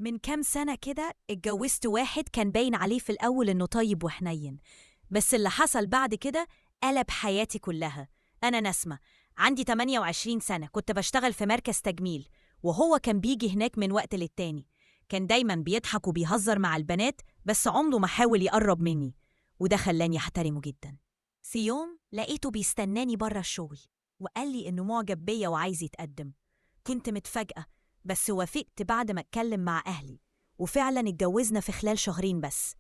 من كام سنة كده اتجوزت واحد كان باين عليه في الأول إنه طيب وحنين، بس اللي حصل بعد كده قلب حياتي كلها. أنا نسمة، عندي 28 سنة، كنت بشتغل في مركز تجميل، وهو كان بيجي هناك من وقت للتاني. كان دايما بيضحك وبيهزر مع البنات، بس عمره ما حاول يقرب مني، وده خلاني أحترمه جدا. في يوم لقيته بيستناني بره الشغل وقال لي إنه معجب بيا وعايز يتقدم. كنت متفاجئة، بس وافقت بعد ما اتكلم مع أهلي، وفعلا اتجوزنا في خلال شهرين بس.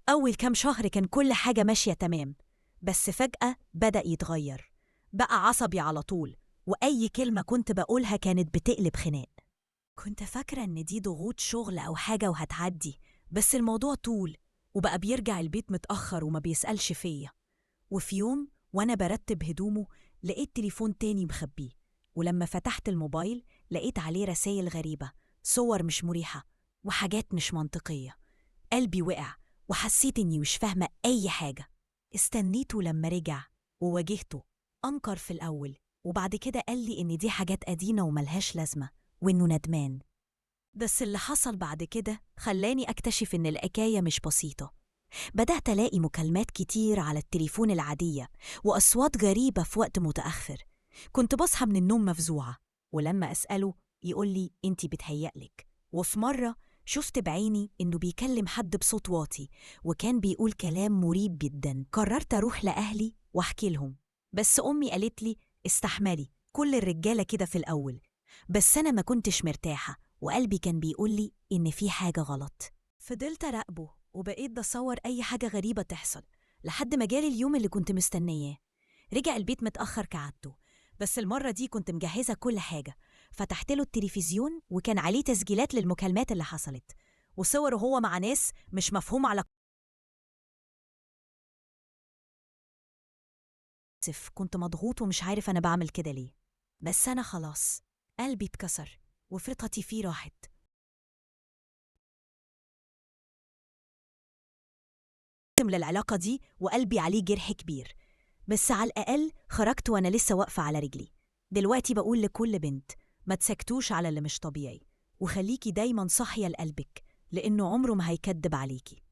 أول كام شهر كان كل حاجة ماشية تمام، بس فجأة بدأ يتغير، بقى عصبي على طول، وأي كلمة كنت بقولها كانت بتقلب خناق. كنت فاكرة إن دي ضغوط شغل أو حاجة وهتعدي، بس الموضوع طول، وبقى بيرجع البيت متأخر وما بيسألش فيا. وفي يوم وأنا برتب هدومه لقيت تليفون تاني مخبيه، ولما فتحت الموبايل لقيت عليه رسائل غريبة، صور مش مريحة وحاجات مش منطقية. قلبي وقع وحسيت إني مش فاهمة أي حاجة. استنيته لما رجع وواجهته. أنكر في الأول، وبعد كده قال لي إن دي حاجات قديمة وملهاش لازمة وإنه ندمان. بس اللي حصل بعد كده خلاني أكتشف إن الحكاية مش بسيطة. بدأت ألاقي مكالمات كتير على التليفون العادية وأصوات غريبة في وقت متأخر. كنت بصحى من النوم مفزوعة، ولما أسأله يقول لي أنتي بتهيألك. وفي مرة شفت بعيني إنه بيكلم حد بصوت واطي وكان بيقول كلام مريب جدا. قررت أروح لأهلي وأحكي لهم، بس أمي قالت لي استحملي، كل الرجالة كده في الأول. بس أنا ما كنتش مرتاحة، وقلبي كان بيقول لي إن في حاجة غلط. فضلت أراقبه وبقيت بصور أي حاجة غريبة تحصل، لحد ما جالي اليوم اللي كنت مستنياه. رجع البيت متأخر كعادته، بس المرة دي كنت مجهزة كل حاجة. فتحت له التلفزيون وكان عليه تسجيلات للمكالمات اللي حصلت وصوره هو مع ناس مش مفهوم على كنت مضغوط ومش عارف أنا بعمل كده ليه، بس أنا خلاص قلبي اتكسر وفرقتي فيه راحت. للعلاقة دي وقلبي عليه جرح كبير، بس على الأقل خرجت وأنا لسه واقفة على رجلي. دلوقتي بقول لكل بنت ما تسكتوش على اللي مش طبيعي، وخليكي دايما صاحية لقلبك، لأنه عمره ما هيكدب عليكي.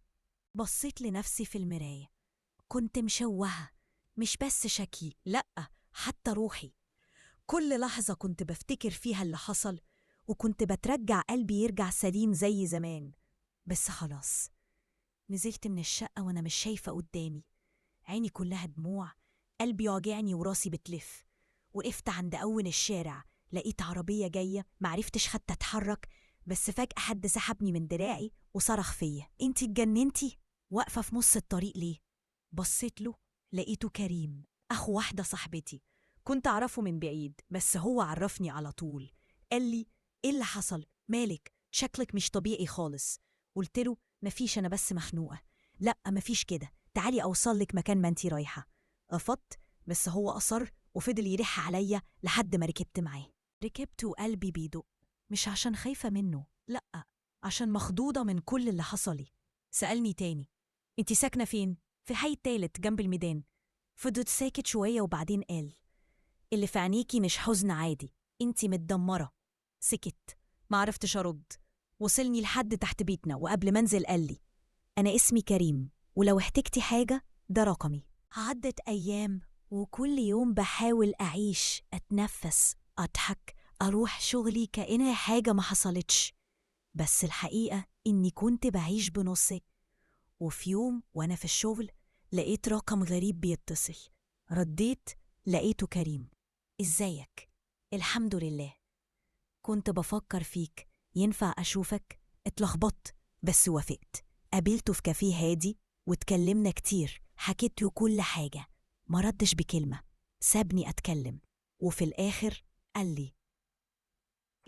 بصيت لنفسي في المراية، كنت مشوهة، مش بس شكلي، لأ حتى روحي. كل لحظة كنت بفتكر فيها اللي حصل، وكنت بترجع قلبي يرجع سليم زي زمان. بس خلاص نزلت من الشقة وأنا مش شايفة قدامي، عيني كلها دموع، قلبي واجعني وراسي بتلف. وقفت عند أول الشارع، لقيت عربية جاية، معرفتش حتى أتحرك، بس فجأة حد سحبني من دراعي وصرخ فيا، انتي اتجننتي؟ واقفة في نص الطريق ليه؟ بصيت له لقيته كريم، أخو واحدة صاحبتي، كنت أعرفه من بعيد، بس هو عرفني على طول. قال لي إيه اللي حصل؟ مالك؟ شكلك مش طبيعي خالص. قلت له مفيش، أنا بس مخنوقة. لأ مفيش كده، تعالي أوصلك مكان ما انتي رايحة. رفضت، بس هو أصر وفضل يرح عليا لحد ما ركبت معاه. ركبت وقلبي بيدق، مش عشان خايفة منه، لأ عشان مخضوضة من كل اللي حصلي. سألني تاني انتي ساكنة فين؟ في الحي التالت جنب الميدان. فضلت ساكت شوية وبعدين قال اللي في عينيكي مش حزن عادي، انتي متدمرة. سكت، معرفتش أرد. وصلني لحد تحت بيتنا، وقبل ما انزل قال لي أنا اسمي كريم، ولو احتجتي حاجة ده رقمي. عدت أيام وكل يوم بحاول أعيش، أتنفس، أضحك، أروح شغلي كأنها حاجة ما حصلتش، بس الحقيقة إني كنت بعيش بنصي. وفي يوم وأنا في الشغل لقيت رقم غريب بيتصل، رديت لقيته كريم. إزيك؟ الحمد لله. كنت بفكر فيك، ينفع أشوفك؟ اتلخبطت بس وافقت. قابلته في كافيه هادي واتكلمنا كتير، حكيت له كل حاجة، ما ردش بكلمة، سابني أتكلم. وفي الآخر قال لي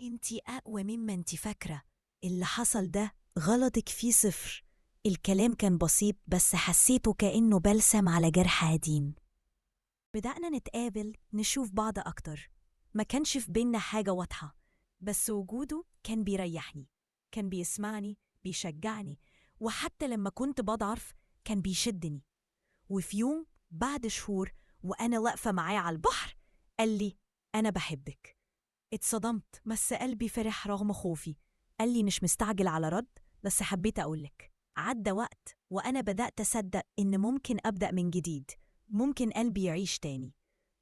انتي أقوى مما انتي فاكرة، اللي حصل ده غلطك فيه صفر. الكلام كان بسيط بس حسيته كأنه بلسم على جرح قديم. بدأنا نتقابل، نشوف بعض أكتر. ما كانش في بينا حاجة واضحة، بس وجوده كان بيريحني، كان بيسمعني، بيشجعني، وحتى لما كنت بضعف كان بيشدني. وفي يوم بعد شهور وأنا واقفة معاه على البحر قال لي أنا بحبك. اتصدمت، بس قلبي فرح رغم خوفي. قال لي مش مستعجل على رد، بس حبيت أقولك. عدى وقت وأنا بدأت أصدق إن ممكن أبدأ من جديد، ممكن قلبي يعيش تاني.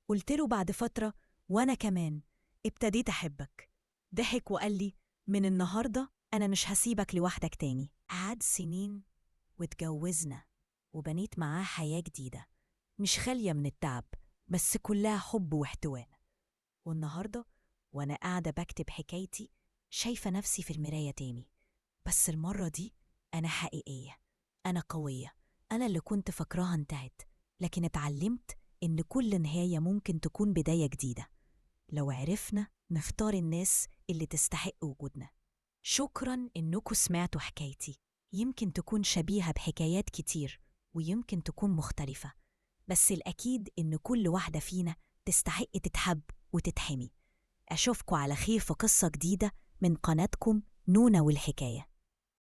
قلت له بعد فترة وأنا كمان ابتديت أحبك. ضحك وقال لي من النهاردة أنا مش هسيبك لوحدك تاني. قعد سنين واتجوزنا وبنيت معاه حياة جديدة، مش خالية من التعب، بس كلها حب واحتواء. والنهاردة وأنا قاعدة بكتب حكايتي شايفة نفسي في المراية تاني، بس المرة دي أنا حقيقية، أنا قوية، أنا اللي كنت فاكراها انتهت، لكن اتعلمت إن كل نهاية ممكن تكون بداية جديدة لو عرفنا نختار الناس اللي تستحق وجودنا. شكراً إنكم سمعتوا حكايتي، يمكن تكون شبيهة بحكايات كتير ويمكن تكون مختلفة، بس الأكيد إن كل واحدة فينا تستحق تتحب وتتحمي. أشوفكوا على خير في قصة جديدة من قناتكم نونا والحكاية.